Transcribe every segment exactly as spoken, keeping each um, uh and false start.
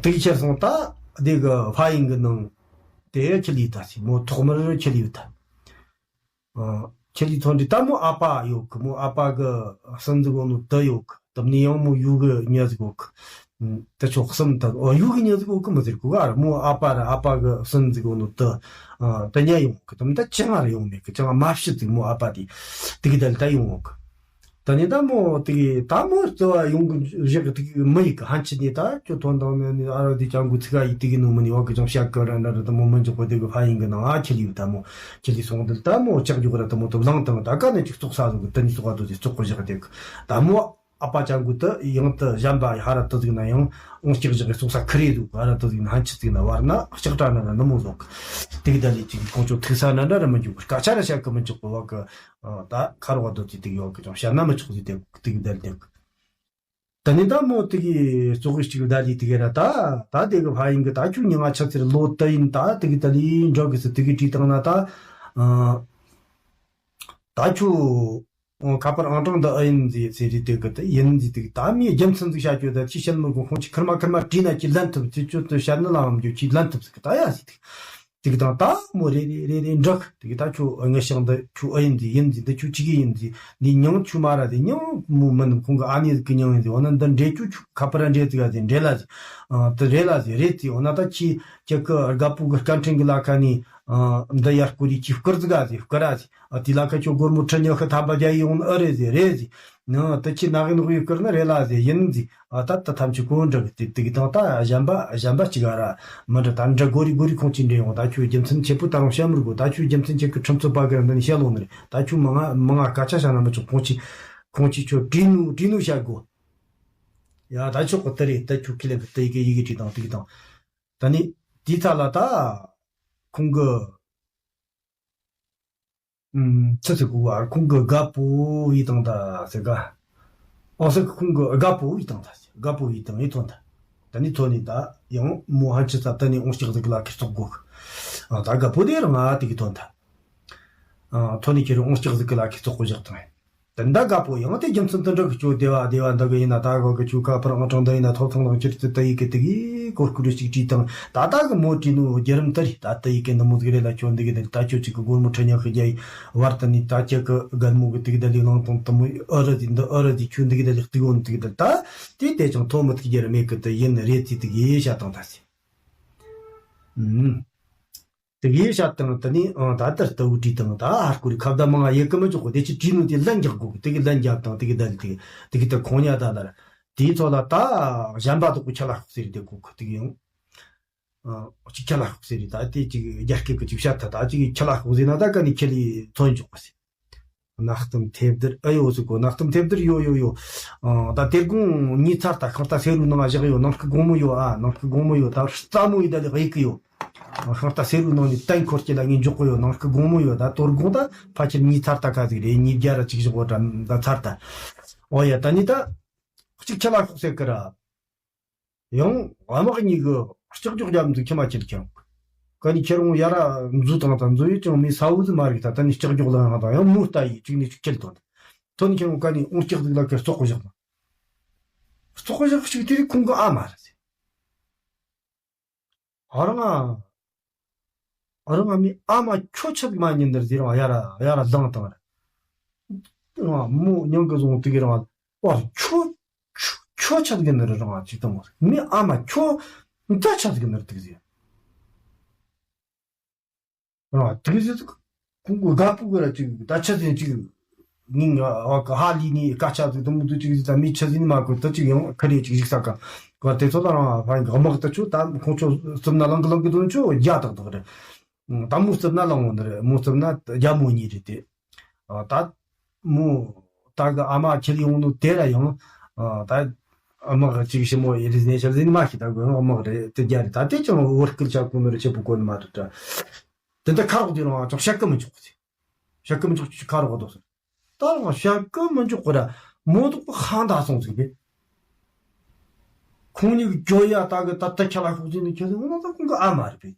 དེ་གི་ཁྱེར་སོང་ད་དེ་གི་ཕ་ཡིན་གི་ནང་དེ་ཁྱི་ལི་ད་སི་མོ་ཐོག་མར་ཁྱི་ལི་ད། ཨ། ཁྱི་ལི་ཐོན་དུས་ད་མོ་ཨ་ཕ་ཡོད་གི། མོ་ཨ་ཕ་གི་སོན་ཟིག་ཡོད་ནོ་དེ་ཡོད་གི། དེ་ནས་ཡང་མོ་ཡུལ་གི་མྱི་ཟིག་ཡོད་གི། ཨ། དེ་ཆོ་གསུམ་ད། ཨོ། ཡུལ་གི་མྱི་ཟིག་ཡོད་གི་མི་ཟེར་གོ་ག་ར། མོ་ཨ་ཕ་ར་ཨ་ཕ་གི་སོན་ཟིག་ཡོད་ནོ་དེ། ཨ། དེ་ཉ་ཡོང་གི། དེ་མོ་ད་ཅང་ར་ཡོང་མེད་གི། ཅང་མ་ཤི་ཟིག་མོ་ཨ་ཕ་དེ་དེ་གི་དལ་ད་ཡོང་ཡོད་གི། ད་ནི་ད་མོ་དེ་གི་ད་མོ་རྩ་བ་ཡོང་གི་བཞག་གི་དེ་གི་མི་ཡི་གི་ཧན་ཆི་ནི་ད་ཁྱོད་ཐོན་དང་ནི་ཨ་ར་དེ་ཅང་གི་ཚིག་ག་ཡི་དེ་གི་ནོ་མི་ནི་བ་གི་ཅང་བཤད་གི་ར་འདྲ་ར། ད་མོ་མི་འཇོག་པ་དེ་གི་ཕ་ཡིན་གི་ནང་ཨ་ཁྱི་ལི་ཡོད་ད་མོ། ཁྱི་ལི་སོང་དེ་ད་མོ་ལྕགས་རྒྱུག་ར་ད་མོ་དུ་བླངས་དང་ད་ག་ནས་ཅིག་བཙོག་ས་ཟིག་གི་དེ་ནི་བཙོག་ག་དོ་དེ་བཙོག་གི་བཞག་དེ་གི་ད་མོ་ཨ་ཕ་ཅང་གི་དེ་ཡང་དེ་གཞན་པ་ཧ་ར་དེ་ཟིག་ན་ཡང་ཨོང་ལྕགས་བཞག་གི་བཙོག་ས་ཁི་རེ་ཟིག་ཧ་ར་དེ་ཟིག་ན་ཧན་ཆི་ཟིག་ན་བར་ན་ལྕགས་དྲ་ན་ར་ནི་མོ་ཟོག་གི་དེ་གི་ད་ལི་ཅིག་ཁོང་ཚོ་ཐུག་ས་ན་འདྲ་ར་མི་འཇུག་གི། སྐད་ཆ་ར་བཤད་གི་མི་འཇུག་གི་བ་གི། ཨ། ད་ཁ་རོག་རྡོ་རྗེ་དེ་གི་ཡོད་གི་ཅང་བཤད་ན་མི་ཆོག་ཟིག་དེ་དེ་གི་ད་ལི་དེ་གི། ད་ནི་ད་མོ་དེ་གི་ཙོག་གི་ཅིག་ད་ལི་དེ་གི་ར་ད། ད་དེ་གི་ཕ་ཡིན་གི་ད་ཁྱོད་མྱིང་ང་ཆི་ཟེར་ལོ་དེ་ཡིན་ད་དེ་གི་ད་ལི་འགྲོ་གི་ཟེར་དེ་གི་དྲིས་བཏང་ན་ད། ཨ། ད་ཁྱོད་ཁ་པར་ཨང་གྲངས་འདི་ཨེ་ཡིན་ཟེར་ཟེར་རེད་དེ་གི་ད་ཡིན་ཟེར་དེ་གི་ད་མིའི་རྒྱུ་མཚན་ཟིག་བཤད་རྒྱུ་ད་ཁྱི་བཤད་མི་དགོས། ཁོང་ཁྱི་ཁར་མ་ཁར་མ་དྲིས་ན་ཁྱི་ལན་ཐུབ་ཟེར། ཁྱོད་དུ་བཤད་ན་ལའང་རྒྱུ་ཁྱི་ལན་ཐུབ་ཟེར་གི་ད་ཡ་ཟེར་དེ་གི། དེ་གི་དང་ད་མོ་རེ་རེ་རེ་རེ་འདྲི་གི། དེ་གི་ད་ཁྱོད་ངའི་ཞག་འདི་ཁྱོད་ཨེ་ཡིན་ཟེར། ཡིན་ཟེར། འདི་ཁྱོད་ཅི་གི་ཡིན་ཟེར། འདི་མྱིང་ཁྱོད་མ་ར་ཟེར། མྱིང་མོ་མིན་ནམ་ཁོང་གི་ཨ་ནེ་ཟིག་གི་མྱིང་ཡིན་ཟེར། འོ་ན་འདི་འདྲེ་ཁྱོད་ཁྱོད་ཁ་པར་ར་འདྲེ་ཟིག་ག་ཟེར་འདྲེ་ལ་ཟེར། ཨ། དེ་རེ་ལ་ཟེར་རེད་ཟེར། འོ་ན་ད་ཁྱི་ཁྱི་གི་རྒད་པོ་གི་སྐད་འཕྲིན་གི་ལ་ཁ་ནས། ཨ། འདི་ཡར་སྐོར་རི་ཁྱི་བསྐུར་ཟིག་ག་ཟེར་བསྐུར་ར་ཟེར། ཨ། དེ་ལ་ཁ་ཁྱོད་སྒོར་མོ་ཁྲི་ཉི་ཤུ་ཐམ་པ་རྒྱ་ཡི་ཡོང་ནི་ཨེ་རེད་ཟེར་རེད་ཟེར། ཨ། དེ་ཁྱི་ནག་ཡིན་དགོས་ཡི་བསྐུར་ནི་རེད་ལ་ཟེར་ཡིན་ཟེར། ཨ། ད་ད་ཐམས་ཅད་གོ་འདྲ་གི་དེ་དེ་གི་དང་ད་གཞན་པ་གཞན་པ་གཅིག་ག་ར་མི་འདྲ། ད་འདྲ་གོ་རི་གོ་རི་ཁོང་གཅིག་འདྲ་ཡོང་། ད་ཁྱོད་རྒྱུ་མཚན་ཆེ་པོ་ད་རུང་བཤད་མི་དགོས། ད་ཁྱོད་རྒྱུ་མཚན་ཆེ་གི་ཁྲིམས་རྩོད་པ་གི་འདི་ནས་བཤད་ལོང་ནི་རེད། ད་ཁྱོད་མང་ང་མང་ང་སྐད་ཆ་བཤད་ན་མི་ཆོག་ཁོང་གཅིག་ཁོང་གཅིག་ཁྱོད་དྲིས་ནུ་དྲིས་ནུ་བཤད་དགོས། ཡ། ད་ཆོག་གི་དེ་རེད། ད་ཁྱོད་ཁས་ལེན་གི་དེ་ཡི་གེ་ཡི་གེ་བྲིས་དང་དེ་གི་དང་། ད་ནི་དེའི་ཐད་ལ་ད་ཁོང་གི། ཨུམ། ཆི་ཟེར་གོ་བ། ཁོང་གི་རྒད་པོ་ཡི་དང་ད་ཟེར་ག། ཨོ་ཟེར་གི། ཁོང་གི་རྒད་པོ་ཡི་དང་ད་ཟེར། རྒད་པོ་ཡི་དང་ཡི་ཐོན་ད། ད་ནི་ཐོན་ནི་ད་ཡང་མོ་ཧན་ཆི་ས་ད་ནི་ཨོང་ལྕགས་ཟིག་ལ་ཁེ་ཚོགས་དགོས་གི། ཨ། ད་རྒད་པོ་དེ་རང་ང་དེ་གི་ཐོན་ད། ཨ། ཐོན་ནི་ཁྱེད་རང་ཨོང་ལྕགས་ཟིག་ལ་ཁེ་ཚོགས་གོ་བཞག་དང་། དེ་འདྲ་དགའ་པོ་ཡང་དེ་རྒྱུ་མཚན་དེ་འདྲ་གི་ཁྱོད་སྡེ་བ་སྡེ་བ་འདི་གི་ཡིན་ན། ད་གོ་གི་ཁྱོད་ཁ་པར་ཨང་གྲངས་འདི་ཡིན་ན། ཐོབ་ཐང་ལག་ཁྱེར་དེ་ད་ཡི་གི་དེ་གི་གོ་སྐུ་རུ་ཅིག་བྲིས་དང་། ད་ད་གི་མོ་བྲིས་ནོ་བརྒྱུད་རིམ་དེ་རེད། ད་ད་ཡི་གི་འདི་མོ་ཟིག་རེད་ལ། ཁྱོད་འདི་གི་འདི་ད་ཁྱོད་ཅིག་གི་སྒོར་མོ་ཁྲི་ཉི་ཤུ་རྒྱ་ཡི་བར་དུ་ནི་ད་ཁྱེད་གི་རྒན་མོ་གི་དེ་གི་ད་ལི་ལང་དང་དེ་མོ་ཨ་ར་དེ་འདི་ཨ་ར་དེ་ཁྱོད་འདི་གི་ད་ལི་སྟེགས་འོང་དེ་གི་ད་ད་དེ་དེ་ཅང་ཐོབ་མི་ཐུབ་རྒྱུ་རེད་མེད་གི། དེ་ཡིན་རེད་དེ་དེ་གི་བཤད་དང་ད་ཟེར། ཨུམ། དེ་གི་བཤད་དང་། དེ་ནི་ཨང་ད་ལྟར་ལྟ་བུ་བྲིས་དང་། ད་ཧར་སྐོར་རི་ཁ་བརྡ་མང་ང་ཡེ་གི་མི་འཇོག་གོ། དེ་ཅི་བྲིས་ནོ་དེ་ལན་རྒྱག་དགོས་གི། དེ་གི་ལན་རྒྱབ་དང་དེ་གི་ད་ལི་དེ་གི་དེ་གི་ད་ཁོང་ཉ་ད་ལ་ར་དེའི་ཐོག་ལ་ད་གཞན་པ་དག་གི་ཁྱི་ལ་ཤོག་ཟེར་དེ་གོ་གི། དེ་གི་ཡང་ཨ་ཅིག་ཁྱི་ལ་ཤོག་ཟེར་རེད། ད་དེ་ཅིག་རྒྱ་སྐད་གི་ཅིག་བཤད་ད། ད་ཅིག་ཁྱི་ལ་ཤོག་ཟེར་ན་ད་ག་ནི་ཁྱི་ལི་ཐོན་འཇོག་གི་ཟེར། གནའ་གཏམ་ཐེབས་རྡུལ་ཨེ་ཡོད་ཟེར་གོ། གནའ་གཏམ་ཐེབས་རྡུལ་ཡོད་ཡོད་ཡོད། ཨ། ད་དེ་དགོང་ཉིན་ཚར་ད་ཤིང་རྟ་སེ་རུའི་ནང་བཞག་ཡོད། ནང་སྐུ་དགོང་མོ་ཡོད། ཨ། ནང་སྐུ་དགོང་མོ་ཡོད། ད་རྩ་མོ་ཡི་ད་ལི་གཡུག་གི་ཡོད། ཨ། ཤིང་རྟ་སེ་རུའི་ནང་ནས་ཏན་འཁོར་སྐྱེ་ལ་ངས་འཇོག་གི་ཡོད། ནང་སྐུ་དགོང་མོ་ཡོད། ད་དོ་དགོང་ད་ཕལ་ཆེར་ཉིན་ཚར་ད་ག་ཟིག་རེད། ཉིན་བརྒྱ་ར་ཅིག་བཞག་གོ་ད་ཚར་ད། ཨོ་ཡ། ད་ནི་ད་གཅིག་ཁྱི་ལ་ཤོག་ཟེར་གི་ར། ཡང་དམག་གཉིས་ཀྱིས་ལྕགས་སྒྱོགས་རྒྱབ་འདུག་ཁྱི་མ་ཁྱེར་ཁྱེར་འོང་། ཀ་ནི་ཁྱེར་འོང་ཡ་ར་མཛུ་དང་ད་མཛུ་ཡོད་ཀྱང་མི་ས་འུ་ཟི་མ་རིག་ད། ད་ནི་ལྕགས་སྒྱོགས་ལ་ཡང་དང་ཡང་མོ་ལྟ་ཡི་གཅིག་ནི་གཅིག་ཁྱེར་དོན་ད། ཐོན་ཁྱེར་འོང་ཀ་ནི་ཨོང་ལྕགས་ཟིག་ལ་ཁེ་བཙོག་གོ་བཞག་ན། བཙོག་གོ་བཞག་ཞིག་དེ་རིགས་ཁོང་གི་ཨ་མ་རེད་ཟེར། ཨ་རང་ཨ། ཨ་རང་ཨ་མའི་ཨ་མ་ཁྱོད་ཆད་མ་ཉིན་འདིར་ཟེར་རང་ཡ་ར་ཡ་ར་ལངས་དང་ར། རང་མོ་མྱང་གི་བཟུང་དུ་གི་རང་ཨ་ཁྱོད། ཁྱོད་ཁྱོད་ཆ་ཟིག་ནི་རང་ཅིག་དང་མོ་མི་ཨ་མ་ཁྱོད་འདྲ་ཆ་ཟིག་ནི་དུག་ཟིག་རང་དུག་ཟིག་ཁོང་གི་དགའ་པོ་གི་ར་ཅིག་ད་ཆ་ཟིག་ཅིག་ངིང་ཨ་ཀ་ཧ་ལི་ནི་ཀ་ཆ་ཟིག་དུ་མོ་དུ་ཅིག་ཟིག་ད་མི་ཆ་ཟིག་ནི་མ་གོ་ད་ཅིག་ཡང་ཁ་རེ་ཅིག་ཞིག་ས་ཀ་ག་དེ་ཚོ་ལ་རང་ཕ་ཡིན་གི་དམག་ད་ཆུ་ད་ཁོང་ཆོ་རྩིབ་ན་ལང་གི་ལང་གི་དུ་ཆུ་རྒྱ་ཏག་ཏག་རེད། ད་མོ་རྩིབ་ན་ལང་འོང་ནི་རེད། མོ་རྩིབ་ན་རྒྱ་མོ་གཉིས་རེད་དེ། ཨ། ད་མོ་ད་གི་ཨ་མ་ཁྱེར་ཡོང་ནོ་དེ་ར་ཡང་། ཨ། ད་དམག་གཅིག་ཞི་མོ་ཡེ་རིས་ནས་ཤར་ཟིན་མ་ཤི་ད་གི་དམག་རེད་དེ་རྒྱ་རེད། ད་དེ་ཅང་བོར་སྐུལ་བྱ་དགོས་ནོ་རེད་ཆེ་པོ་གོ་ནི་མ་ཐུབ་ད། དེ་འདྲ་ཁ་རོག་དེ་རང་ཅང་བཤད་གི་མི་འཇུག་གི། བཤད་གི་མི་འཇུག་ཅིག་ཁ་རོག་ག་དོ་ཟེར། ད་རང་བཤད་གི་མི་འཇུག་གི་ར་མོ་དུག་པོ་ཧང་ད་སོང་ཟིག་པས། ཁོང་གཉིས་ཀྱི་ཇོ་ཡ་ད་གི་ད་ལྟ་ཁྱ་ལ་ཤོག་ཟིན་ནི་ཁྱེད་ཟིན་འོ་ན་ད་ཁོང་གི་ཨ་མ་རེད་པས།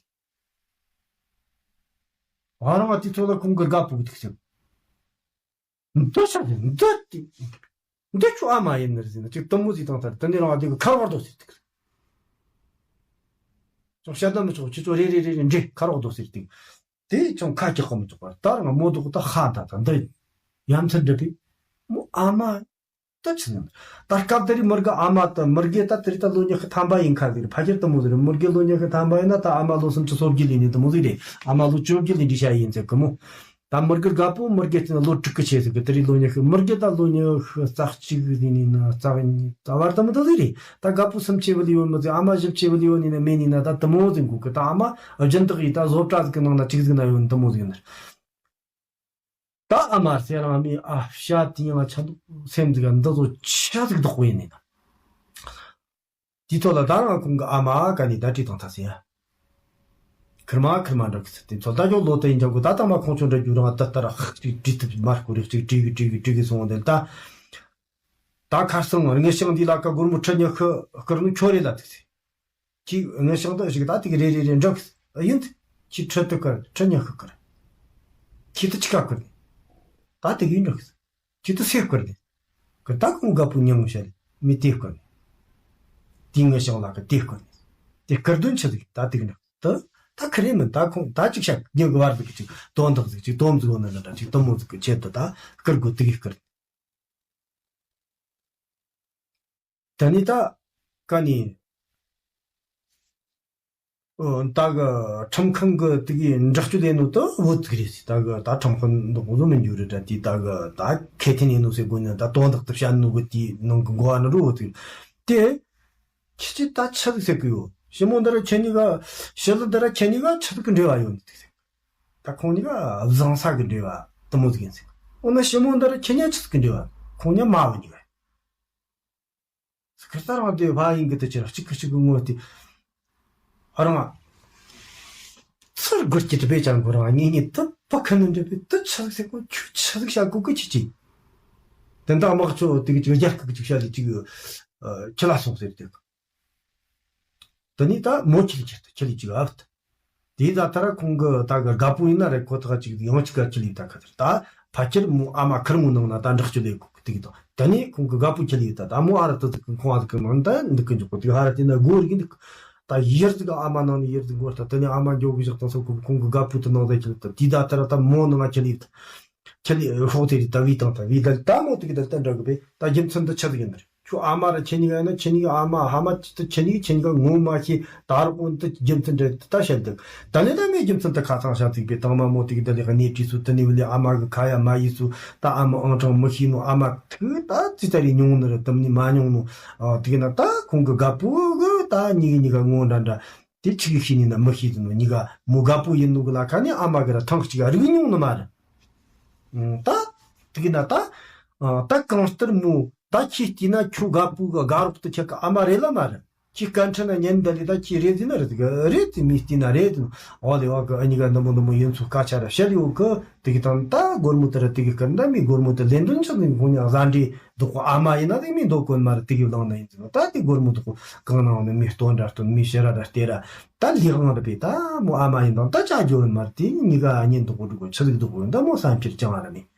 ང་རང་ང་དེ་ཚོ་ལ་ཁོང་གི་དགའ་པོ་གི་ཐུག་ཟེར། འདི་ཆ་ཟིན་འདི་དེ། འདི་ཁྱོད་ཨ་མ་ཡིན་ནི་རེད་ཟེར་ན་ཅིག་གཏུམ་མོ་ཟིག་བཏང་ཚར། དེ་ནས་རང་ང་དེ་གི་ཁར་བར་དོ་ཟེར་ཐུག་ཟེར། ཅུང་བཤད་ན་མི་ཆོག་ཁྱེད་ཚོ་རེ་རེ་རེ་རེ་འདྲེ་ཁ་རོག་རྡོ་ཟེར་ཏེ། དེ་ཅུང་ཁ་རྒྱག་གི་མི་ཆོག་པར་ད་རང་མོ་དོག་ད་ཧ་ད་ད་འདི་ཡ་མཚན་འདྲ་པས། མོ་ཨ་མ་ད་ཆི་ཟིན། ད་སྐབས་དེ་རིང་མི་རྒ་ཨ་མ་ད་མི་རྒས་ད་དེ་རིང་ད་ལོ་ཉི་ཤུ་ཐམ་པ་ཡིན་ཁ་ཟིག་རེད། ཕ་ཁྱེར་དུ་མོ་ཟིག་རེད། མི་རྒས་ལོ་ཉི་ཤུ་ཐམ་པ་ཡིན་ན་ད་ཨ་མ་ལོ་སུམ་ཅུ་སོ་བརྒྱད་ལས་ནི་དུ་མོ་ཟིག་རེད། ཨ་མ་ལོ་བཅོ་བརྒྱད་ལས་འདྲི་བྱ་ཡིན་ཟེར་གི་མོ། ད་མི་རྒས་རྒད་པོ་མི་རྒས་ཚེ་ལོ་དྲུག་གི་ཆེ་ཟིག་གི་དེ་རིང་ལོ་ཉི་ཤུ། མི་རྒས་ད་ལོ་ཉི་ཤུ་རྩ་གཅིག་ཡིན་ནི་ན་རྩ་གཉིས་ད་བར་དུ་མི་དུ་ཟིག་རེད། ད་རྒད་པོ་སུམ་ཅུ་བུ་ལི་ཡོད་མི་ཟིག་ཨ་མ་བཞི་བཅུ་བུ་ལི་ཡོད་ནི་ན་མེད་ནི་ན་ད་དུ་མོ་ཟིག་འགུག་གི། ད་ཨ་མ་སྦྱིན་བདག་ཡིས་ད་བཟོ་གྲྭ་ཟིག་གི་ནང་ན་གཅིག་ཟིག་ན་ཡོད་ནི་དུ་མོ་ཟིག་ཡིན་ནི། ད་ཨ་མ་ཟེར་རང་མི་ཨ་ཤ་དེ་ཡང་ཆ་འདུག་སེམས་ཟིག་འདི་ཚོ་ཆ་ཟིག་བདག་པོ་ཡིན་ནི་ན། དེའི་ཐོག་ལ་ད་རང་ཁོང་གི་ཨ་མ་ག་ནས་ད་བྲིས་དང་ཐ་ཟེར་ཡ། ཁིར་མ་ཁིར་མ་འདྲ་གི་ཟེར་དེ་ཚོ་ད་ཅོག་ལོ་དེ་ཡིན་ཀྱང་གོ་ད་ད་མ་ཁོང་ཆོ་འདྲ་རྒྱུ་རང་ད་ལྟ་ར་ཧག་ཅིག་བྲིས་ཐུབ་མ་རྐོ་རེ་ཅིག་བྲིས་གི་བྲིས་གི་བྲིས་གི་སོང་བ་དེ་ད། ད་ཁར་སང་ངར་ངའི་ཞང་འདི་ལ་ཀ་སྒོར་མོ་ཁྲི་ཉི་ཤུ་བསྐུར་ནོ་ཁྱོད་རེད་ལ་ཐུག་ཟེར། ཁྱི་ངའི་ཞང་ད་ཞིག་ད་དེ་གི་རེ་རེ་རེ་འགྲོ་གི་ཟེར། ཡིན་ཁྱི་ཁྲི་དུ་བསྐུར་ཁྲི་ཉི་ཤུ་བསྐུར། ཁྱི་དུ་ཅི་ཀ་བསྐུར་ནས་ད་དེ་གི་འགྲོ་གི་ཟེར། ཁྱི་དུ་སེ་བསྐུར་ནས་གི་ད་ཁོང་རྒད་པོ་ཉིན་མོ་ཤར་ནས་མི་དེ་བསྐུར་ནས་དེ་ངའི་ཞང་ལ་ཀ་དེ་བསྐུར་ནས་དེ་བསྐུར་དོན་ཆི་ཟིག་ད་དེ་གི་འགྲོ་གི་ཟེར། ད་ད་ཁི་རེ་མིན་ད་ཁོང་ད་ཅིག་ཤག་ཉིན་གི་བར་ཟིག་གི་ཅིག་དོན་དག་ཟིག་ཅིག་དོམ་ཟིག་འོ་ན་ན་འདྲ་ཅིག་དོམ་མོ་ཟིག་གི་ཆེད་དུ་ད་བསྐུར་དགོས་དེ་གི་བསྐུར། ད་ནི་ད་ཀ་ནི་ཨོ་ད་གི་ཁྲིམས་ཁང་གི་དེ་གི་འདྲི་གཅོད་ལས་ནོ་ད་བོད་ཟིག་རེད་ཟེར། ད་གི་ད་ཁྲིམས་ཁང་འདི་ངོ་ཟོ་མི་འགྱུར་རེད་ད་དེ་ད་གི་ད་ཁེ་ཐེན་ཡིན་ནོ་ཟེར་དགོས་ན་ད་དོན་དག་ཏུ་བཤད་ནོ་གི་དེའི་ནང་གི་འགོ་བ་ནི་རུ་བོད་ཟིག་རེད། དེ་ཁྱི་ཅི་ད་ཆི་ཟིག་ཟེར་གི་ཡོད། ཞི་མོ་འདི་ར་ཁྱེད་གཉིས་ཀ་ཞི་ལི་འདི་ར་ཁྱེད་གཉིས་ཀ་ཆི་ཟིག་གི་འབྲེལ་བ་ཡོད་ནི་ཟིག་ཟེར། ད་ཁོང་གཉིས་ཀ་བཟང་ས་གི་འབྲེལ་བ་དུ་མོ་ཟིག་ཡིན་ཟིག་འོ་ན་ཞི་མོ་འདི་ར་ཁྱེད་གཉིས་ཆི་ཟིག་གི་འབྲེལ་བ། ཁོང་གཉིས་མ་བུ་གཉིས་ཀ་ཟིག་ཁི་ས་རང་དེ་བ་ཡིན་གི་དུ་ཅི་ར་གཅིག་གི་གཅིག་གི་ངོ་དེ་རང་ཚུར་སྒོར་གྱི་དྲི་བས་ཅང་གོ་རང་ངེད་གཉིས་དུ་བ་ཁ་ནི་འདྲ་བའི་དུ་ཆི་ཟིག་ཟེར་གོ་ཁྱོད་ཆི་ཟིག་བྱ་གོ་གི་ཆི་ཆི། དེ་འདྲ་དམག་ཆོ་དེ་གི་ཅིག་རྒྱལ་ཁབ་ཀྱི་ཅིག་བྱ་ལས་ཅིག་ཁྱི་ལ་སོང་ཟེར་དེ། དེ་ནས་ད་མོ་ཁྱི་ལ་ཁྱེར་ཏེ་ཁྱི་ལ་ཅིག་ཨབ་ཏུ། དེ་ད་ལྟ་ར་ཁོང་གི་ད་གི་རྒད་པོ་ཡིན་ན་རེད་ཁོ་ཐག་ཅིག་ཡང་ཅིག་ག་ཁྱི་ལ་ད་ཁ་ཐར་ད་ཕ་ཁྱེར་མོ་ཨ་མ་ཁུར་མོ་ནང་ན་ད་འདྲག་ཅི་ལས་ཁུག་ཏིག་དང་དེ་ནས་ཁོང་གི་རྒད་པོ་ཁྱི་ལ་ད་ད་མོ་ཨ་ར་ཏི་ཏི་གི་ཁོང་ཨ་ཏི་གི་ནང་ད་འདུག་གི་འཇུག་གོ་ཏིག་ཧ་ར་དེ་ན་སྒོ་རིག་འདུག་ད་ཡར་ཟིག་ཨ་མ་ནང་ནས་ཡར་ཟིག་སྒོ་ལྟ་དེ་ནས་ཨ་མ་འགྱོ་གི་བཞག་དང་སོ་ཁོ་ཁོང་གི་རྒད་པོ་དེ་ནང་ད་ཁྱི་ལ་ད་དེ་ད་ལྟ་ར་ད་མོ་ནང་ང་ཁྱི་ལ་ད། ཁྱེད་ལས་ཤོག་དེ་རིགས་ད་བི་དང་ད་བི་ད་ལྟ་མོ་དེ་གི་ད་ལྟ་འདྲ་གི་པས་ད་རྒྱུ་མཚན་འདི་ཆི་ཟིག་ཡིན་ནི་རེད། ཁྱོད་ཨ་མ་ར་ཁྱེད་གཉིས་ཀ་ཡིན་ན་ཁྱེད་གཉིས་ཀྱི་ཨ་མ་ཧ་མ་ཅི་ད་ཁྱེད་གཉིས་ཁྱེད་གཉིས་ཀ་ངོ་མ་ཤེས་ད་རུང་འོན་ཏེ་རྒྱུ་མཚན་འདྲ་ད་བཤད་འདུག་ད་ལྟ་ད་མོའི་རྒྱུ་མཚན་ད་ཁ་ཚང་བཤད་ཐུབ་པས་དང་མ་མོ་དེ་གི་ད་ལས་གནས་བྲིས་སུ་དེ་ནས་བ་ལས་ཨ་མ་གི་ཁ་ཡ་མ་ཡིས་སུ་ད་ཨ་མ་ཨང་གྲངས་མི་ཤེས་ནོ་ཨ་མ་ཐུག་ད་ཙི་ཙ་རེ་མྱོང་ནི་རེད་དམ་ནི་མ་མྱོང་ནོ་དེ་གི་ན་ད་ཁོང་གི་རྒད་པོ་གི་ད་གཉིས་གི་གཉིས་ཀ་ངོ་འདྲ་འདྲ་དེ་ཆི་གི་ཤེས་ནི་ན་མི་ཤེས་ནོ་གཉིས་ཀ་མོ་རྒད་པོ་ཡིན་ནོ་གི་ལ་ཁ་ནས་ཨ་མ་གི་ར་ཐེངས་གཅིག་རིག་མྱོང་ནི་མ་རེད། ད། དེ་གི་ན་ད། ད་གང་ལྟར་མོ་ད་ཁྱེད་བལྟས་ན་ཁྱོད་རྒད་པོ་གི་དགའ་རོགས་དུ་ཁྱེད་ཀྱི་ཨ་མ་རེད་ལ་མ་རེད། ཁྱེད་བཀའ་འཁྲི་ན་ཉན་ད་ལི་ད་ཁྱེད་རེད་ཟིན་ན་རེད་གི་རེད་དེ་མི་བལྟས་ན་རེད་དེ་ཨོ་ལེ་བ་གི་ཨ་ཉི་ག་འདི་མོ་འདི་མོ་ཡིན་ཚུལ་སྐད་ཆ་ར་བཤད་ཡོད་གི་དེ་གི་དང་ད་སྒོར་མོ་དེ་ར་དེ་གི་སྐར་ད་མི་སྒོར་མོ་དེ་ལེན་དོན་ཆི་ནི་ཁོང་ཉག་བཟའ་འདྲེ་འདུག་གོ་ཨ་མ་ཡིན་ན་དེ་མི་འདུག་གོ་མ་རེད་དེ་གི་བླངས་ན་ཡིན་ཟིན་ད་དེ་སྒོར་མོ་འདུག་གོ་གང་ན་འོང་ནི་མི་སྟོན་འདྲ་སྟོན་མི་ཤེས་ར་འདྲ་སྟེ་ར་ད་ལི་དབང་ར་པས་ད་མོ་ཨ་མ་ཡིན་དང་ད་ཅག་འགྱོ་ཡོད་མ་རེད་དེ་ཉི་ག་ཨ་ཉན་འདུག་གོ་འདུག་གོ་ཆི་ཟིག་འདུག་གོ་ཡོད་ད་མོ་བསམ་འཆར་ཅང་ར་མེད།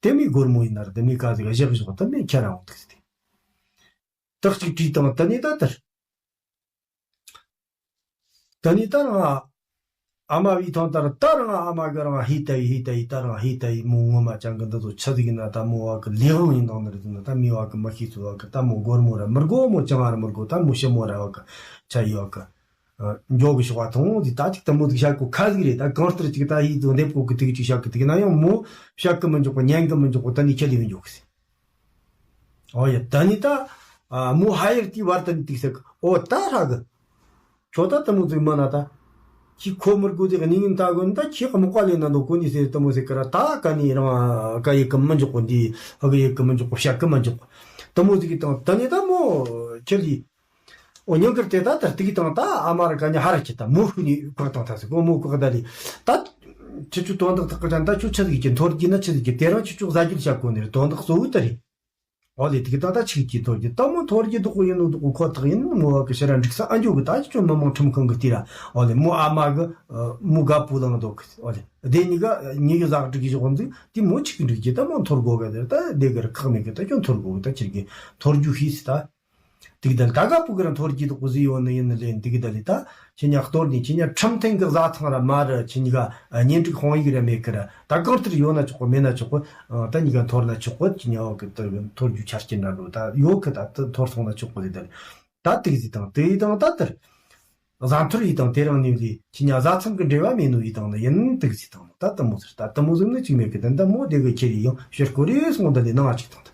དེ་མི་སྒོར་མོ་ཡིན་ན་ར་དེ་མི་ཀ་ཟིག་ག་བཞག་བཞག་དེ་མི་ཁྱེར་ར་འོང་ཐུག་སྟེ། རྟགས་གཅིག་བྲིས་དང་དེ་ནས་ད་དར། དེ་ནས་ད་རང་ཨ་མ་བའི་ཐང་ལྟར་ད་རང་ཨ་མ་གི་རང་ཧི་ད་ཡི་ཧི་ད་ཡི་ད་རང་ཧི་ད་ཡི་མོ་ངོ་མ་ཅང་གི་འདི་ཚོ་ཆི་ཟིག་ཡིན་ན་ད་མོ་བ་གི་ལས་དབང་ཡིན་དང་ནི་རེད་ན་ད་མི་བ་གི་མི་ཤེས་ཚོ་བ་གི་ད་མོ་སྒོར་མོ་ར་མི་དགོ་མོ་ཅང་ར་མི་དགོ་ད་མོ་ཞི་མོ་ར་བ་གི་ཆ་ཡི་བ་གི། འགྱོ་གི་ཤོག་པ་ཐོང་དེ་ད་ཅིག་དེ་མོ་དེ་བཤད་གོ་ཁ་ཟིག་རེད་ད་གང་ལྟར་ཅིག་ད་ཡིད་དུ་འདེབས་གོ་གི་དེ་གི་ཅིག་བཤད་གི་དེ་གི་ན་ཡང་མོ་བཤད་གི་མི་འཇོག་གོ་ཉན་གི་མི་འཇོག་གོ་ད་ནི་ཁྱེད་ལས་མི་འཇོག་གི་ཟེར། ཨོ་ཡ་ད་ནི་ད་མོ་ཧ་ཡར་དེ་བར་ད་ནི་དེ་ཟེར་གི་ཨོ་ད་ཧྲ་གི་ཁྱོད་ད་དེ་མོ་ཟིག་མ་ན་ད་ཁྱི་ཁོ་མི་དགོ་དེ་གི་ནི་ཉིན་ད་གོ་ནི་ད་ཁྱི་གི་མོ་ཀ་ལས་ན་འདོ་གོ་ནི་ཟེར་དེ་མོ་ཟེར་གི་ར་ད་ག་ནི་རང་ག་ཡི་གི་མི་འཇོག་གོ་འདི་ཧ་གི་ཡི་གི་མི་འཇོག་གོ་བཤད་གི་མི་འཇོག་གོ་དེ་མོ་ཟིག་གི་དང་ད་ནི་ད་མོ་ཁྱེད་ལས། འོ་ཉིན་དཀར་དེ་ད་ལྟར་དེ་གི་དང་ད་ཨ་མ་ར་ག་ཉི་ཧ་ར་ཁྱེད་ད་མོ་ཧུ་ནི་བཀག་དང་ཐ་སི་གོ་མོ་བཀག་ད་ལི། ད་ཁྱེད་ཆུ་དོན་དག་ཐག་གི་ཅན་ད་ཆུ་ཆི་ཟིག་གི་འཐོར་གྱི་ན་ཆི་ཟིག་གི་དེ་རང་ཆུ་ཆུ་ཟ་རྒྱུ་བྱ་གོ་ནི་རེད་དོན་དག་གཙོ་བོ་ད་རེད། འོ་ལེ་དེ་གི་ད་ད་ཆི་གི་འཐོར་གྱི་ད་མོ་འཐོར་གྱི་འདུག་གོ་ཡིན་ནོ་འདུག་གོ་ཁོ་ཐག་ཡིན་མོ་བ་གི་ཤི་ར་འགྲིག་ས་ཨ་འཇོ་གི་ད་ཆུ་ཆུ་མི་མང་ཁྲིམས་ཁང་གི་དེ་ར་འོ་ལེ་མོ་ཨ་མ་གི་མོ་དགའ་པོ་ལང་འདུག་གི་འོ་ལེ་དེ་ཉི་ག་ཉི་གི་ཟག་འགྲིག་གི་ཞོག་འདུག་དེ་མོ་ཆི་གི་འགྲིག་གི་ད་མོ་འཐོར་གོ་གི་དེ་ད་དེ་གི་ར་ཁག་མེད་གི་ད་ཁྱོད་འཐོར་གོ་གི་ད་ཁྱེད་གི་འཐོར་རྒྱུ་ཤེས་སི་ད། དེ་གི་ད་ལི་ད་ག་པུ་གི་ར་འཐོར་གྱི་དོག་གོ་ཟི་ཡོད་ནི་ཡིན་ནི་ལེན་དེ་གི་ད་ལི་ད་ཁྱེད་ཉག་གཏོར་ནི་ཁྱེད་ཉག་ཁྲིམས་མཐུན་གི་བཟའ་ཚང་ར་མ་ར་ཁྱེད་ཉི་ག་གཉེན་སྒྲིག་དཔང་ཡིག་ར་མེད་གི་ར་ད་གང་ལྟར་ཡོད་ན་ཆོག་གོ་མེད་ན་ཆོག་གོ་ད་ཉི་ག་འཐོར་ན་ཆོག་གོ་ཁྱེད་ཉག་འོག་གི་ད་འཐོར་རྒྱུ་ཆ་རྐྱེན་འདྲ་འགྲོ་ད་ཡོད་གི་ད་འཐོར་སོང་ན་ཆོག་གོ་ཟི་ད་ལི་ད་དེ་གི་ཟི་དང་དེ་ཡི་དང་ད་དར། བཟའ་འཐོར་ཡི་དང་དེ་རང་ནས་ལས་ཁྱེད་ཉག་བཟའ་ཚང་གི་འབྲེལ་བ་མེད་ནོ་ཡི་དང་ནི་ཡིན་དེ་གི་ཟི་དང་ད་དུ་མོ་ཟིར་ད་དུ་མོ་ཟིར་ནི་ཅིག་མེད་གི་ད་ད་མོ་དེ་གི་ཁྱེད་ཡི་ཡང་ཕྱིར་སྐོར་རེ་སོང་ད་ལི་ནང་ང་ཅིག་དང་ད།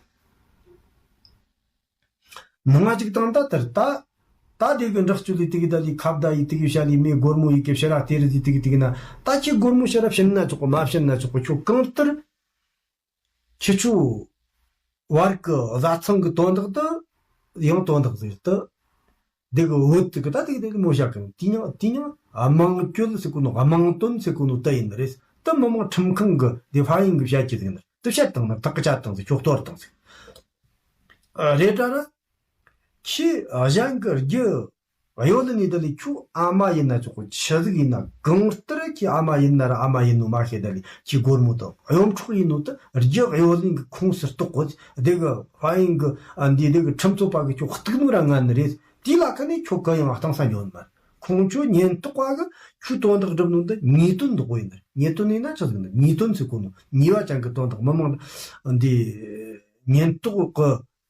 ནང་ང་ཅིག་དང་ད་དར་ད། ད་དེ་གི་འདྲག་ཅུ་ལི་དེ་གི་ད་ལི་ཁ་བརྡ་ཡི་དེ་གི་བྱ་ལི་མི་སྒོར་མོ་ཡི་གི་ཕྱི་ར་དེ་རི་ཟི་དེ་གི་དེ་གི་ན་ད་ཁྱེད་སྒོར་མོ་ཕྱི་ར་ཕྱིན་ན་ཆོག་གོ་མ་ཕྱིན་ན་ཆོག་གོ་ཁྱོད་གང་ལྟར། ཁྱེད་ཆོ་བར་གི་བཟའ་ཚང་གི་དོན་དག་ཏུ་ཡང་དོན་དག་ཟིག་ཏུ། དེ་གི་བོད་དེ་གི་ད་དེ་གི་དེ་གི་མོ་བྱ་གི་དེ་ཉང་དེ་ཉང་དམངས་སྤྱོད་ཟེར་གོ་ནོ་དམངས་དོན་ཟེར་གོ་ནོ་ད་ཡིན་ནི་རེད་དུ་མི་དམངས་ཁྲིམས་ཁང་གི་དེ་ཧྥ་ཡིན་གི་བྱ་གི་ཟིག་ནི་དུ་བཤད་དང་ནི་ཐག་གི་ཆ་དང་ཟིག་ཁྱོག་གཏོར་དང་ཟིག་རེད་དྲ་ར། ཁྱི་གཞན་གི་རྒྱུ་གཡོ་ལི་ནི་ད་ལི་ཁྱོད་ཨ་མ་ཡིན་ན་ཆོག་གོ་ཆི་ཟིག་ཡིན་ན་གང་ལྟར་ཁྱི་ཨ་མ་ཡིན་ན་ར་ཨ་མ་ཡིན་ནོ་མ་ཤེས་ད་ལི་ཁྱི་སྒོར་མོ་དང་གཡོ་འཕྲོག་ཡིན་ནོ་ད་རྒྱུ་གཡོ་ལི་གི་ཁོངས་སུ་གཏོགས་གོ་དེ་གི་ཧྥ་ཡིན་གི་ཨ་འདི་དེ་གི་ཁྲིམས་རྩོད་པ་གི་ཁྱོད་གཏུག་ནོ་ར་ངན་ནི་རེད་དེ་ལ་ཁ་ནས་ཁྱོད་གི་ཡང་གཏང་ས་འཇོན་མ་ཁོང་ཁྱོད་ཉེན་རྟོག་པ་གི་ཁྱོད་དོན་དག་སྒྲུབ་ནོ་ད་ཉེས་དོན་འདོག་གོ་ཡིན་ནི་ཉེས་དོན་ཡིན་ན་ཆི་ཟིག་ནི་ཉེས་དོན་ཟེར་གོ་ནོ་ཉེས་པ་ཅན་གི་དོན་དག་མི་མང་འདི་ཉེན་རྟོག་གི་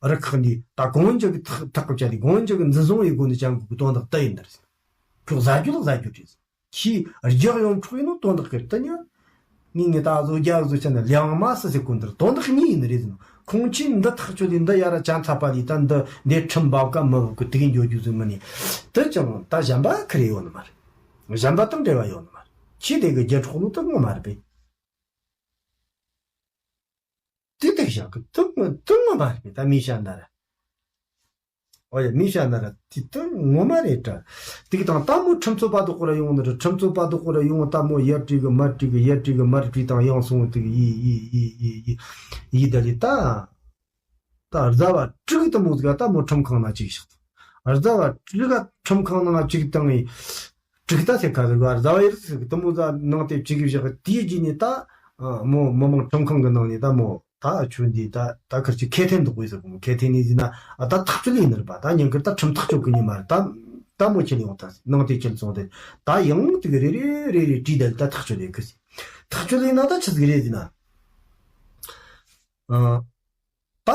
རུ་ཁག་འདི་ད་གོང་འཇུག་གི་ཐག་ཐག་གི་བཅད་དེ་གོང་འཇུག་གི་འཛིན་བཟུང་ཡི་སྒོ་ནས་ཅང་གི་དོན་དག་ད་ཡིན་ནི་རེད། ཁྱོད་ཟ་རྒྱུ་ལ་ཟ་རྒྱུ་རེད། ཁྱི་རྒྱག་ཡོང་འཕྲོག་ཡིན་ནོ་དོན་དག་གི་ད་ཉ། ངས་ངས་ད་བཟོ་རྒྱ་བཟོ་ཆ་ནས་ལེགས་མ་སི་སི་ཀུན་དར་དོན་དག་གཉིས་ཡིན་ནི་རེད་ཟེར་ནོ། ཁོང་ཆོས་འདི་ཐག་ཆོད་ལས་འདི་ཡ་ར་ཅན་ཚ་པ་ལས་ད་འདི་འདི་ཁྲིམས་འབབ་ཀ་མི་འབབ་གི་དེ་གི་འགྱོ་རྒྱུ་ཟིག་མིན་ནི། དེ་ཅང་ད་གཞན་པ་ཁི་རེ་ཡོད་ནི་མ་རེད། གཞན་པ་དང་འབྲེལ་བ་ཡོད་ནི་མ་རེད། ཁྱི་དེ་གི་རྒྱ་འཕྲོག་ལོ་དེ་ངོ་མ་རེད་པས། དེ་དེ་བཞག་གི་དུང་དུང་ངོ་མ་རེད་ད་མི་ཤ་ན་ར། ཨོ་ཡ་མི་ཤ་ན་ར་དེ་དུང་ངོ་མ་རེད་དྲ། དེ་གི་དང་ད་མོ་ཁྲིམས་རྩོད་པ་དོག་གོ་ར་ཡོང་ནི་རེད། ཁྲིམས་རྩོད་པ་དོག་གོ་ར་ཡོང་ད་མོ་ཡར་བྲིས་གི་མར་བྲིས་གི་ཡར་བྲིས་གི་མར་བྲིས་དང་ཡང་སོང་དེ་གི་ཡི་ཡི་ཡི་ཡི་ཡི་ཡི་ད་ལི་ད། ད་རྫ་བ་དྲུག་དུ་མོ་ཟིག་ད་མོ་ཁྲིམས་ཁང་ན་ཅིག་བཞག་ད། རྫ་བ་དྲུག་ག་ཁྲིམས་ཁང་ནང་ཅིག་བཏང་ངི། དྲུག་ད་ཟེར་ཁ་ཟིག་ག་རྫ་བ་ཡིར་ཟིག་དུ་མོ་ཟ་ནང་དེ་ཅིག་བཞག་དེའི་རྗེས་ནས་ད། མོ་མི་མང་ཁྲིམས་ཁང་གི་ནང་ནས་ད་མོ་ད་ཆུ་འདི་ད་ད་ཁར་ཅིག་ཁེ་ཐན་འདུག་དགོས་ཟེར་གོ་མོ་ཁེ་ཐན་ནས་ཟིན་ན་ཨ་ད་ཐག་གཅོད་ཡིན་ནི་རེད་པ། ད་ཉིན་དཀར་ད་ཁྲིམས་ཐག་གཅོད་གི་ཉིན་མ་རེད། ད་ད་མོ་ཁྱེར་ཡོང་ད་ནང་དེ་ཁྱེར་སོང་དེ་ད་ཡང་དེ་གི་རེ་རེ་རེ་རེ་བྲིས་ད་ད་ཐག་གཅོད་ཡིན་གི་ཟིན། ཐག་གཅོད་ཡིན་ན་ད་ཆི་ཟིག་རེད་ཟིན་ན། ཨ། ད་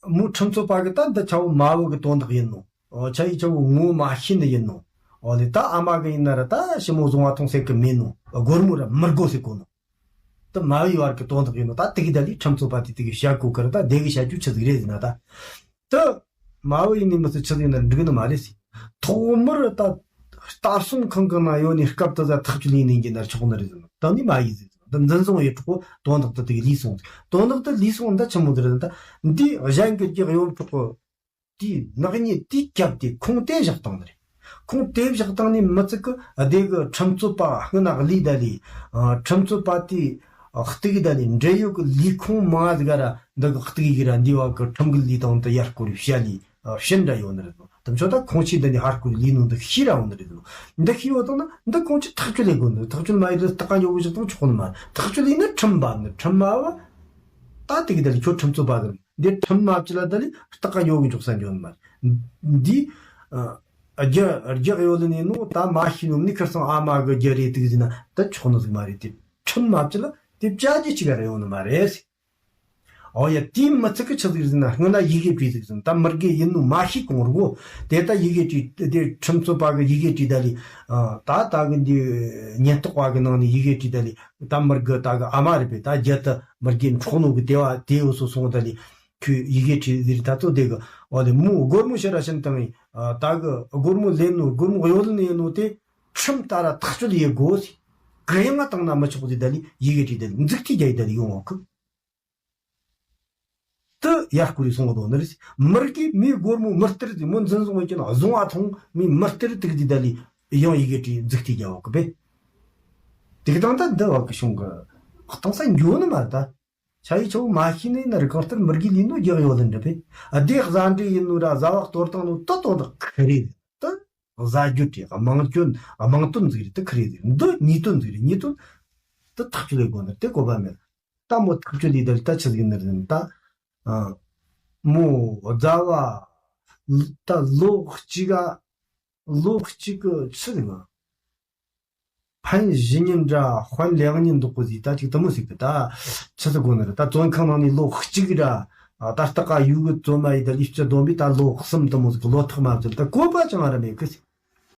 མོ་ཁྲིམས་རྩོད་པ་གི་ད་འདི་ཆ་བོ་མ་བུ་གི་དོན་དག་ཡིན་ནོ། ཨོ་ཆ་ཡི་ཆ་བོ་ངོ་མ་ཤེས་ནི་ཡིན་ནོ། ཨོ་ལེ་ད་ཨ་མ་གི་ཡིན་ན་ར་ད་ཞི་མོ་བཟུང་བ་ཐོང་ཟེར་གི་མིན་ནོ། སྒོར་མོ་ར་མི་དགོ་ཟེར་གོ་ནོ། ད་མ་བུའི་བར་གི་དོན་དག་ཡིན་ནོ། ད་དེ་གི་ད་ལི་ཁྲིམས་རྩོད་པ་དེ་དེ་གི་བཤད་གོ་གི་ར་ད་དེ་གི་བཤད་རྒྱུ་ཆི་ཟིག་རེད་ཟེར་ན་ད། ད་མ་བུ་ཡིན་ནི་མི་སྲིད་ཆི་ཟིག་ན་འགྲིག་ནི་མ་རེད་ཟེར། ཐོག་མར་ད་ལྟ་སྲུང་ཁང་གི་ནང་ཡོད་ནི་སྐབས་དུ་ད་ཐག་གཅོད་ཡིན་ནི་འགྱིན་ན་ཆོག་ནི་རེད་ཟེར་ནོ། ད་ནི་མ་ཡིན་ཟེར། ད་འཛིན་བཟུང་ཡོད་གྲོགས་དོན་དག་ཏུ་དེ་གི་ལུས་སོང་། དོན་དག་ཏུ་ལུས་སོང་ད་ཆི་མོ་དེ་རེད་ད། འདི་གཞན་གྱི་རྒྱག་ཡོད་གྲོགས་དེའི་ནག་ཉེས་དེའི་རྒྱབ་དེ་ཁོང་དེ་བཞག་བཏང་ནི་རེད། ཁོང་དེ་བཞག་བཏང་ནི་མི་ཚིག་གི་སྡེ་གི་ཁྲིམས་རྩོད་པ་སྔོན་ན་ལུས་ད་ལི། ཁྲིམས་རྩོད་པ་དེ་གཏུག་ད་ལི་འབྲེལ་ཡོད་གི་ལུས་ཁོང་མང་ཟིག་ར་འདི་གི་གཏུག་གི་ར་འདི་བ་གི་ཁྲིམས་གི་ལུས་དང་དུ་ཡར་སྐོར་བཤད་ལི། ཕྱིན་འདྲ་ཡོད་ནི་རེད་དོ། དམ་ཆོ་ད་ཁོང་ཆོས་འདི་ནི་ཧར་སྐུལ་ལས་ནོ་འདི་ཤི་ར་འོང་ནི་རེད་དོ། འདི་ཤི་ཡོད་དང་ན་འདི་ཁོང་ཆོས་ཐག་གཅོད་ལས་དགོས་ནི་རེད། ཐག་གཅོད་མ་ཡིན་ལ་སྟག་ཀ་ཉོ་གི་ཞིག་དང་ཆོག་ནི་མ་རེད། ཐག་གཅོད་ལས་ནི་ཁྲིམས་འབབ་ནི་ཁྲིམས་མ་བ། ད་དེ་གི་ད་ལི་ཁྱོད་ཁྲིམས་རྩོད་པ་གི་འདི་ཁྲིམས་མ་བཅད་ལ་ད་ལི་སྟག་ཀ་ཉོ་གི་འཇོག་ས་འཇོག་ནི་མ་རེད། འདི་རྒྱ་རྒྱག་ཡོད་ལ་ནི་ནོ་ད་མ་ཤི་ནོ་ནི་ཁར་སང་ཨ་མ་གི་རྒྱ་རེད་དེ་གི་ཟིན་ན་ད་ཆོག་ནི་ཟིག་མ་རེད། དེ་ཁྲིམས་མ་བཅད་ལ་དེ་བཅའ་རྒྱུ་ཅིག་ར་ཡོང་ནི་མ་རེད། ཨོ་ཡ་དེའི་མི་ཚིག་གི་ཆི་ཟིག་ཟིན་ན་སྔོན་ན་ཡི་གེ་བྲིས་ཟིག་ཟིན་ད་མི་རྒས་ཡིན་ནོ་མ་ཤེས་གོང་རུ་དེ་ད་ཡི་གེ་བྲིས་དེ་ཁྲིམས་རྩོད་པ་གི་ཡི་གེ་བྲིས་ད་ལི། ད་ད་གི་འདི་ཉེན་རྟོག་པ་གི་ནང་ནས་ཡི་གེ་བྲིས་ད་ལི་ད་མི་རྒས་ད་གི་ཨ་མ་རེད་པས་ད་རྒྱ་ད་མི་རྒས་འཕྲོག་ནོ་གི་དེ་བ་དེ་འུ་སོ་སོང་ད་ལི་ཁྱོད་ཡི་གེ་བྲིས་ཟིག་ད་ཚོ་དེ་གི་ཨོ་ལེ་མོ་སྒོར་མོ་ཤི་ར་ཕྱིན་བཏང་ད་གི་སྒོར་མོ་ལེན་ནོ་སྒོར་མོ་གཡོ་ལེན་ཡིན་ནོ་དེ་ཁྲིམས་ལྟར་ཐག་གཅོད་ཡེ་དགོས་ཟིག་གི་ཡང་ང་བཏང་ན་མི་ཆོག་ཟིག་ད་ལི་ཡི་གེ་བྲིས་ད་ལི་མཛུག་ཐིག་རྒྱ་ཡི་ད་ལི་ཡོང་བ་གི་དུ་ཡར་སྐུལ་སོང་བ་དོ་ནི་རེད། མི་རྒས་མི་སྒོར་མོ་མི་སྟེར་ཟིག་མོ་འཛིན་བཟུང་བ་ཀྱི་ན་བཟུང་བ་ཐོང་མི་མི་སྟེར་དུ་གི་དི་ད་ལི་ཡང་ཡི་གེ་བྲིས་མཛུག་ཐིག་རྒྱ་བ་གི་པས། དེ་གི་དང་ད་འདི་བ་གི་གཞུང་གི་གཏང་ས་འགྱོ་ནི་མ་ད། ཆ་ཡི་ཆ་བོ་མ་ཤེས་ནི་ན་རི་གང་ལྟར་མི་རྒས་ལི་ནོ་རྒྱག་ཡོད་ལ་འདྲ་པས། ཨ་དེ་བཟའ་འབྲེལ་ཡིན་ནོ་ར་བཟའ་བ་གཏོར་བཏང་ནོ་ད་དོ་ད་ཁི་རེད། ད་བཟའ་རྒྱུ་དེ་དམངས་སྐྱོན་དམངས་དོན་ཟིག་རེད། ད་ཁི་རེད་ཟིག་འདི་ཉེས་དོན་ཟིག་རེད། ཉེས་དོན་ད་ཐག་གཅོད་ལས་དགོས་ནི་དེ་གོ་བ་མེད། ད་མོ་ཐག་གཅོད་ལས་ད་ལི་ད་ཆི་ཟིག་ནི་རེད་ད། མོ་རྫ་བ་ ད་ལོ་གཅིག་ག་ལོ་གཅིག་གི་ཆི་ཟིག་ང་ཕན་གཞི་ཉིན་འདྲ་དཔལ་ལེགས་ཉིན་འདུག་གི་ཟིག་ད་ཅིག་དུ་མོ་ཟིག་གི་ད་ཆི་ཟིག་གོ་ནི་རེད། ད་བཙོན་ཁང་ནང་ནས་ལོ་གཅིག་ར་ད་ལྟ་ཀ་ཡུལ་གི་བཙོན་མ་ཡི་ད་ལུས་སྤྱི་བསྡོམས་པས་ད་ལོ་གསུམ་དུ་མོ་ཟིག་གི་ལོ་ཐག་མ་བཟོད་ད་བཀོད་པ་ཅང་ར་མེད་གི་ཟིག